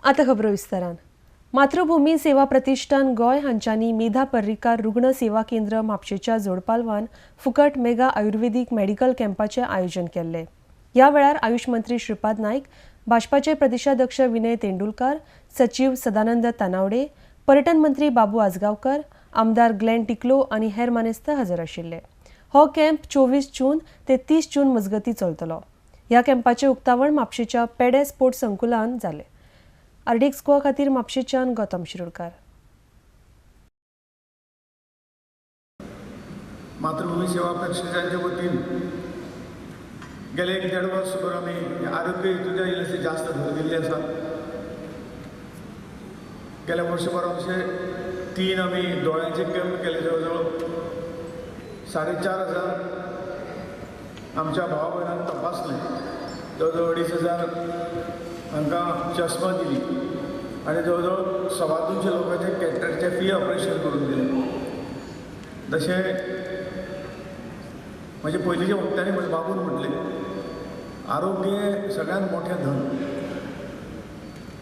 आतां खबरो विस्तारान. मातृभूमी सेवा प्रतिष्ठान गोंय हांच्यांनी मेधा पर्रीकार रुग्ण सेवा केंद्र म्हापशेच्या जोडपालवान फुकट मेगा आयुर्वेदीक मेडिकल कॅम्पाचें आयोजन केल्लें. ह्या वेळार आयुष मंत्री श्रीपाद नायक, भाजपाचे प्रदेशाध्यक्ष विनय तेंडुलकार, सचीव सदानंद तानावडे, पर्यटन मंत्री बाबू आजगांवकर, आमदार ग्लॅन टिकलो आनी हेर मानेस्त हजर आशिल्ले. हो कॅम्प 24 जून ते 30 जून मजगतीं चलतलो. ह्या कॅम्पाचें उक्तावण म्हापशेच्या पेडे स्पोर्ट्स संकुलान जालें. आरडीएक्स गोवा खातीर म्हापशेच्यान गौतम शिरोडकार. मातृभूमी सेवा प्रतिष्ठानच्या वतीन गेले 1-1.5 वर्सभर आमी आरोग्य हेतूच्या इल्लेशे जास्त भर दिल्ली आसा. गेल्या वर्सभर आमचे 3 आमी दोळ्यांचे कॅम्प केले, जवळ जवळ 4,500 आमच्या भाव भयणांक तपासले, जवळ जवळ 2,500 हांकां चश्मा दिली आनी जवळ जवळ 225 लोकांचे कॅटरॅक्टचे फ्री ऑपरेशन करून दिलें. तशें म्हजे पयलींच्या वक्त्यांनी म्हजे बाबून म्हटलें, आरोग्य सगळ्यांत मोठें धन,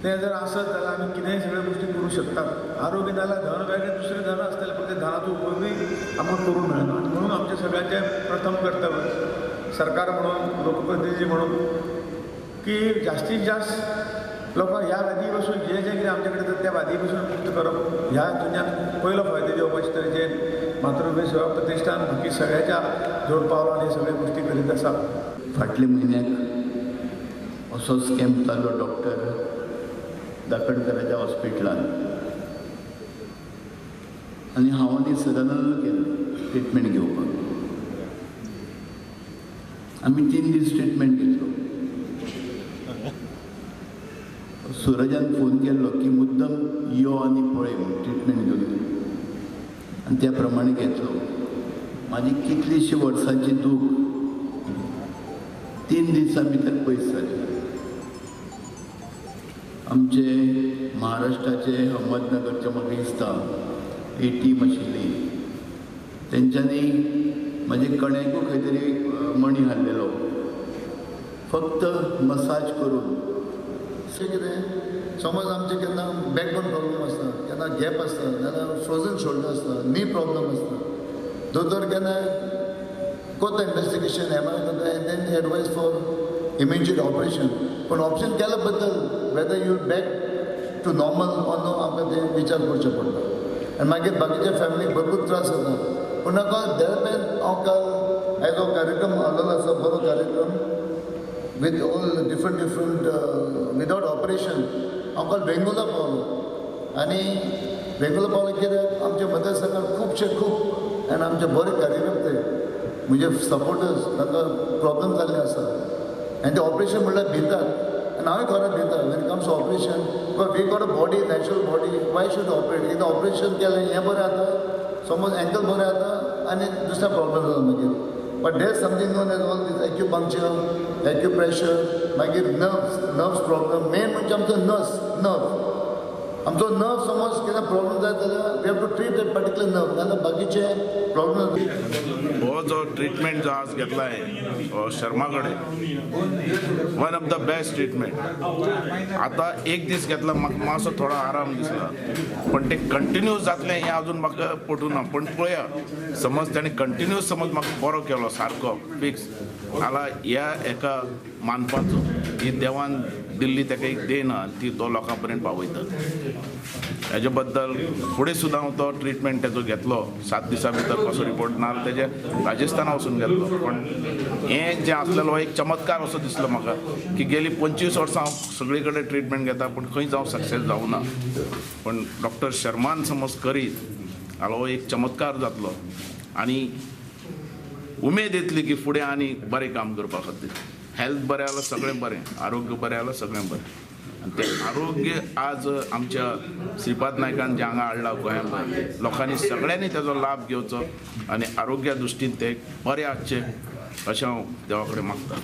तें जर आसत जाल्यार आमी कितेंय सगळ्यो गोश्टी करूं शकतात. आरोग्य जाल्यार धन वेगळें दुसरें धन आसतलें, पूण तें धनाचो उपयोगूय आमकां करूंक मेळना. म्हणून आमचें सगळ्यांचें प्रथम कर्तव्य सरकार म्हणून, लोकप्रतिनिधी म्हणून, की जास्तीत जास्त लोकांक ह्या व्याधी पासून जे जे कितें आमचे कडेन त्या व्याधी पासून मुक्त करप, ह्या हितूंतल्यान पयलो फायदो दिवपाचे तरेचे मातृभूमी सेवा प्रतिष्ठान बाकी सगळ्याच्या जोडपावलान हे सगळे गोश्टी करीत आसा. फाटल्या म्हयन्याक असोच कॅम्प जालो डॉक्टर दाखणकराच्या हॉस्पिटलान आनी हांव आनी सदानंद केलें ट्रिटमेंट घेवपाक. आमी 3 दीस ट्रिटमेंट घेतलो. सुरजान फोन केल्लो की मुद्दम यो आनी पळय म्हूण ट्रिटमेंट घेवन, आनी त्या प्रमाणे घेतलो. म्हाजी कितलीशी वर्सांची दूख 3 दिसां भितर पयस जाली. आमचे महाराष्ट्राचे अहमदनगरचे म्हाका दिसता ही टीम आशिल्ली, तेंच्यांनी म्हजे कणेकूय खंय तरी मणी हाडलेलो, फक्त मसाज करून. कितें समज आमचें केन्ना बॅकबोन प्रॉब्लम आसता, केन्ना गॅप आसता, केन्ना फ्रोजन शोल्डर आसता, नी प्रॉब्लम आसता, दोतोर केन्ना करता इन्वेस्टिगेशन, एम आर I करता and then advise for immediate operation. पूण ऑपरेशन केल्या बद्दल whether you back to normal or no आमकां तें विचार करचो पडटा. आनी मागीर बाकीच्या फॅमिलीक भरपूर त्रास जाता. पूण म्हाका दरम्यान हांव काल आयज हो कार्यक्रम आसलेलो आसा, बरो कार्यक्रम with all different different without operation. हांव काल बेंगलोरा पावलो आनी बेंगलोरा पावलो कित्याक आमच्या मतदारसंघात खुबशे खूब आनी आमचे बरे कार्यकर्ते म्हणजे सपोर्टर्स तांकां प्रॉब्लम जाल्ले आसा आनी ते ऑपरेशन म्हणल्यार भितात आनी हांवूय खरें भिता when comes to operation, we got a body, natural body, why should operate. एकदां ऑपरेशन केलें हें बरें जाता, समज एंकल बरें जाता आनी दुसरो प्रॉब्लम जाता मागीर. But there something known as all this acupuncture, acupressure, मागीर नर्व्स प्रॉब्लम. मेन म्हणजे आमचो नर्व, आमचो नर्व समज कितें प्रॉब्लम जायत जाल्यार we have to treat that particular nerve, नाजाल्यार बाकीचे प्रॉब्लम. हो जो ट्रिटमेंट जो आज घेतला आहे शर्मा कडेन, one of the best treatment. आतां एक दीस घेतला म्हाका मातसो थोडो आराम दिसला, पण ते कंटिन्यूस जातलें हें अजून म्हाका पटूना. ना, पण पळया समज ताणें कंटिन्यूस समज म्हाका बरो केलो सारको फिक्स जाल्यार ह्या एका मानपाचो ही देवान दिल्ली ताका एक देण आहा, ती तो लोकां पर्यंत पावयता. हेजे बद्दल फुडें सुद्दां हांव तो ट्रिटमेंट तेजो घेतलो 7 दिसां भितर कसो रिपोर्ट ना तेजे राजस्थाना वचून घेतलो. पण हें जें आसलेलो हो एक चमत्कार असो दिसलो म्हाका की गेली 25 वर्सां हांव सगळे कडेन ट्रिटमेंट घेता पूण खंयच हांव सक्सेस जावना. पण डॉक्टर शर्मान समज करीत जाल्यार हो एक चमत्कार जातलो आनी उमेद येतली की फुडें आनी बरें काम करपा खातीर. हेल्थ बरें जाल्यार सगळें बरें, आरोग्य बरें जाल्यार सगळें बरें. आनी तें आरोग्य आज आमच्या श्रीपाद नायकान जें हांगा हाडलां गोंयांत, लोकांनी सगळ्यांनी तेजो लाभ घेवचो आनी आरोग्या दृश्टीन ते बरें आसचें अशें हांव देवा कडेन मागतां.